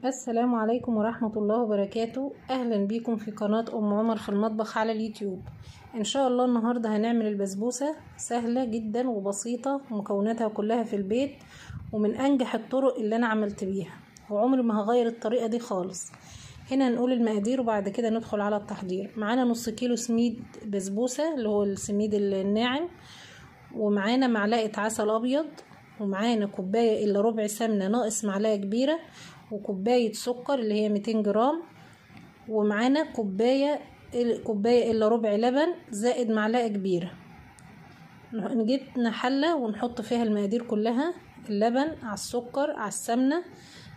السلام عليكم ورحمة الله وبركاته. أهلا بيكم في قناة أم عمر في المطبخ على اليوتيوب. إن شاء الله النهاردة هنعمل البسبوسة، سهلة جدا وبسيطة ومكوناتها كلها في البيت، ومن أنجح الطرق اللي أنا عملت بيها، وعمري ما هغير الطريقة دي خالص. هنا نقول المقادير وبعد كده ندخل على التحضير. معانا نص كيلو سميد بسبوسة اللي هو السميد الناعم، ومعانا معلقة عسل أبيض، ومعانا كوباية إلا ربع سمنة ناقص معلقة كبيرة، وكوباية سكر اللي هي 200 جرام، ومعانا كوباية إلا ربع لبن زائد معلقة كبيرة. نجيب حلة ونحط فيها المقادير كلها، اللبن على السكر على السمنة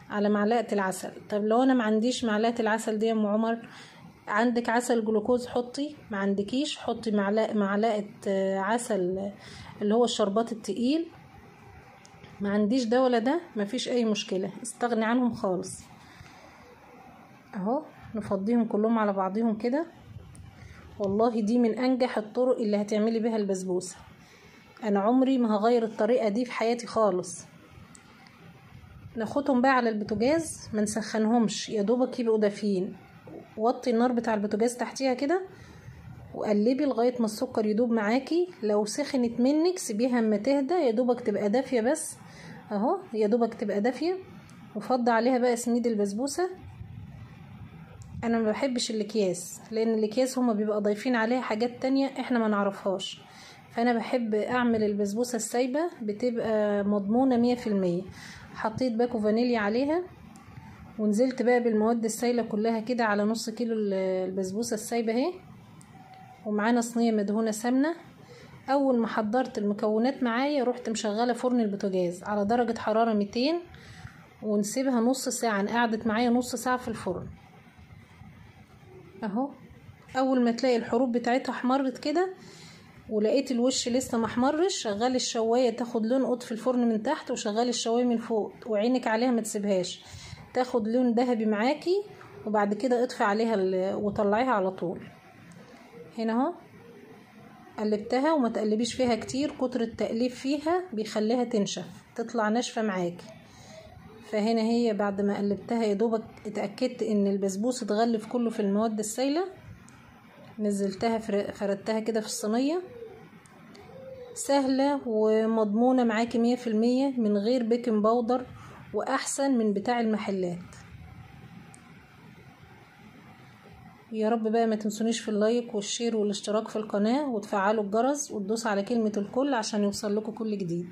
على معلقة العسل. طب لو انا ما عنديش معلقة العسل دي يا ام عمر، عندك عسل جلوكوز حطي، ما عندكيش حطي معلقة عسل اللي هو الشربات التقيل. ما عنديش ده ولا ده، مفيش اي مشكلة، استغني عنهم خالص. اهو نفضيهم كلهم على بعضهم كده. والله دي من انجح الطرق اللي هتعملي بيها البسبوسة، انا عمري ما هغير الطريقة دي في حياتي خالص. ناخدهم بقى على البوتاجاز، ما نسخنهمش، يا دوبك يبقوا دافيين. وطي النار بتاع البوتاجاز تحتيها كده وقلبي لغاية ما السكر يدوب معاكي. لو سخنت منك سيبيها اما تهدى، يا دوبك تبقى دافيه بس اهو، يا دوبك تبقى دافيه. وفضي عليها بقى سميد البسبوسه. انا ما بحبش الاكياس، لان الاكياس هما بيبقى ضايفين عليها حاجات تانية احنا ما نعرفهاش، فانا بحب اعمل البسبوسه السايبه، بتبقى مضمونه 100%. حطيت باكو فانيليا عليها، ونزلت بقى بالمواد السايله كلها كده على نص كيلو البسبوسه السايبه اهي. ومعانا صينية مدهونه سمنه. اول ما حضرت المكونات معايا رحت مشغله فرن البوتاجاز على درجه حرارة 200، ونسيبها نص ساعة. قعدت معايا نص ساعة في الفرن اهو. اول ما تلاقي الحروف بتاعتها احمرت كده ولقيت الوش لسه ما احمرش، شغلي الشوايه تاخد لون قط في الفرن من تحت، وشغلي الشوايه من فوق وعينك عليها ما تسيبهاش، تاخد لون ذهبي معاكي. وبعد كده اطفي عليها وطلعيها على طول. هنا اهو قلبتها، وما تقلبيش فيها كتير، كتر التقليب فيها بيخليها تنشف، تطلع ناشفة معاكي. فهنا هي بعد ما قلبتها يا دوبك اتاكدت ان البسبوسه اتغلف كله في المواد السايله، نزلتها فردتها كده في الصينية. سهلة ومضمونه معاكي 100% من غير baking powder، واحسن من بتاع المحلات. يا رب بقى ما تنسونيش في ال like وال share والاشتراك في القناة، وتفعلوا الجرس وتدوسوا على كلمة الكل عشان يوصل لكم كل جديد.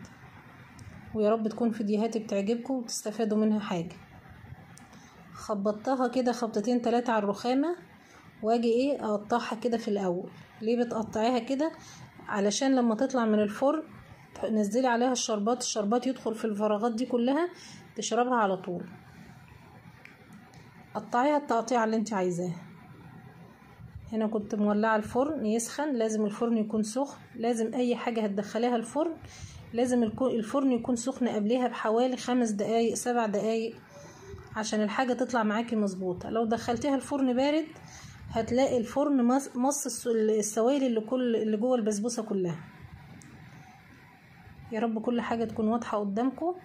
ويا رب تكون فيديوهاتي بتعجبكم وتستفادوا منها حاجة. خبطتها كده خبطتين 3 على الرخامة، واجي ايه اقطعها كده في الاول. ليه بتقطعيها كده؟ علشان لما تطلع من الفرن تنزلي عليها الشربات، الشربات يدخل في الفراغات دي كلها تشربها على طول. قطعيها التقطيعة اللي انت عايزاها. هنا كنت مولعه الفرن يسخن، لازم الفرن يكون سخن، لازم اي حاجة هتدخليها الفرن لازم الفرن يكون سخن قبلها بحوالي 5 دقايق 7 دقايق عشان الحاجة تطلع معاكي مظبوطة. لو دخلتيها الفرن بارد هتلاقي الفرن مص السوائل اللي جوه البسبوسه كلها. يا رب كل حاجة تكون واضحة قدامكم،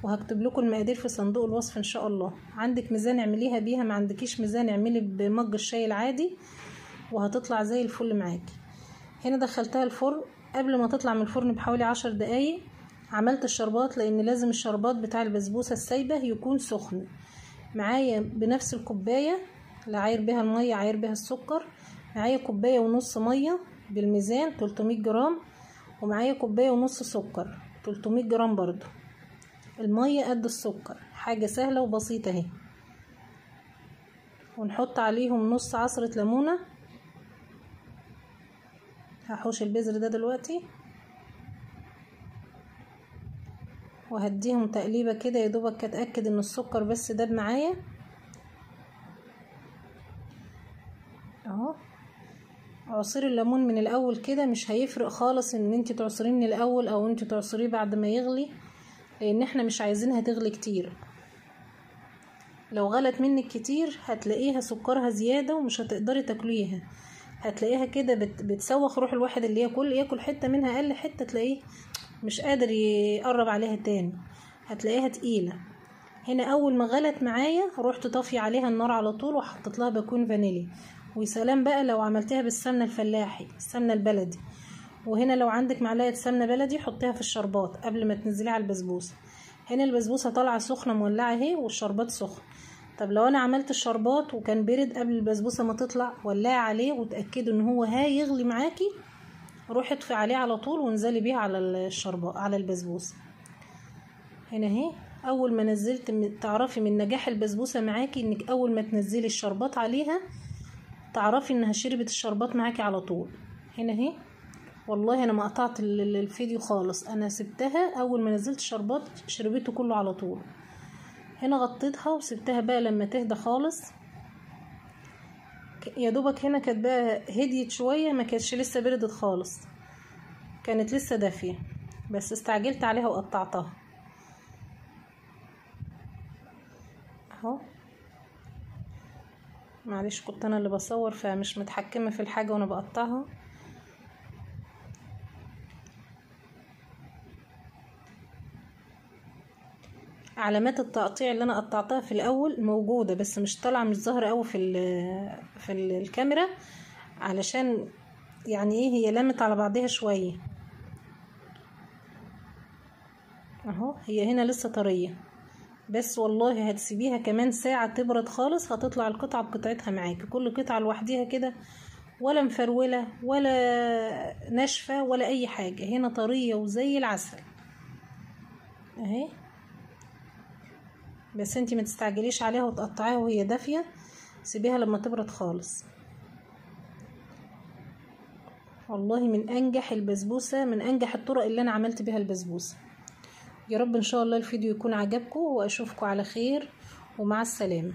وهكتب لكم المقادير في صندوق الوصف ان شاء الله. عندك ميزان اعمليها بيها، ما عندكيش ميزان اعملي بمج الشاي العادي وهتطلع زي الفل معاكي. هنا دخلتها الفرن قبل ما تطلع من الفرن بحوالي 10 دقايق. عملت الشربات، لان لازم الشربات بتاع البسبوسه السايبه يكون سخن. معايا بنفس الكوباية اللي عاير بيها المية عاير بيها السكر، معايا 1.5 كوباية مية بالميزان 300 جرام، ومعايا 1.5 كوباية سكر 300 جرام برضو. المية قد السكر، حاجة سهلة وبسيطة اهي. ونحط عليهم نص عصرة ليمونة. هحوش البذر ده دلوقتي وهديهم تقليبة كده يا دوبك اتأكد ان السكر بس داب معايا اهو. عصير الليمون من الاول كده مش هيفرق خالص ان انت تعصريه من الاول او انت تعصريه بعد ما يغلي، لان احنا مش عايزينها تغلي كتير. لو غلت منك كتير هتلاقيها سكرها زيادة ومش هتقدري تاكليها، هتلاقيها كده بتسوخ روح الواحد اللي ياكل حتة منها، اقل حتة تلاقيه مش قادر يقرب عليها تاني، هتلاقيها تقيلة. هنا اول ما غلت معايا رحت طافية عليها النار على طول، وحطيت لها باكون فانيليا. وسلام بقى لو عملتها بالسمنه الفلاحي، السمنة البلدي. وهنا لو عندك معلقه سمنه بلدي حطيها في الشربات قبل ما تنزليها على البسبوسه. هنا البسبوسه طالعه سخنة مولعه اهي، والشربات سخن. طب لو انا عملت الشربات وكان برد قبل البسبوسه ما تطلع، ولعي عليه وتاكدوا ان هو هيغلي معاكي، روحي اطفي عليه على طول وانزلي بيه على الشربات على البسبوسه. هنا اهي اول ما نزلت، تعرفي من نجاح البسبوسه معاكي انك اول ما تنزلي الشربات عليها تعرفي انها شربت الشربات معاكي على طول. هنا اهي والله انا ما قطعت الفيديو خالص، انا سبتها اول ما نزلت الشربات شربته كله على طول. هنا غطيتها وسبتها بقى لما تهدى خالص، يا دوبك هنا كانت بقى هديت شوية، ما كانتش لسه بردت خالص، كانت لسه دافيه، بس استعجلت عليها وقطعتها اهو. معلش كنت انا اللي بصور فمش متحكمه في الحاجة وانا بقطعها. علامات التقطيع اللي انا قطعتها في الاول موجودة، بس مش طالعه، مش ظاهره قوي في الكاميرا، علشان يعني ايه هي لمت على بعضها شوية اهو. هي هنا لسه طرية، بس والله هتسيبيها كمان ساعة تبرد خالص، هتطلع القطعة بقطعتها معاكي، كل قطعه لوحديها كده، ولا مفروله ولا ناشفة ولا اي حاجة. هنا طرية وزي العسل اهي، بس انتي ما تستعجليش عليها وتقطعيها وهي دافيه، سيبيها لما تبرد خالص. والله من انجح البسبوسه، من انجح الطرق اللي انا عملت بيها البسبوسه. يا رب ان شاء الله الفيديو يكون عجبكم، واشوفكم على خير، ومع السلامة.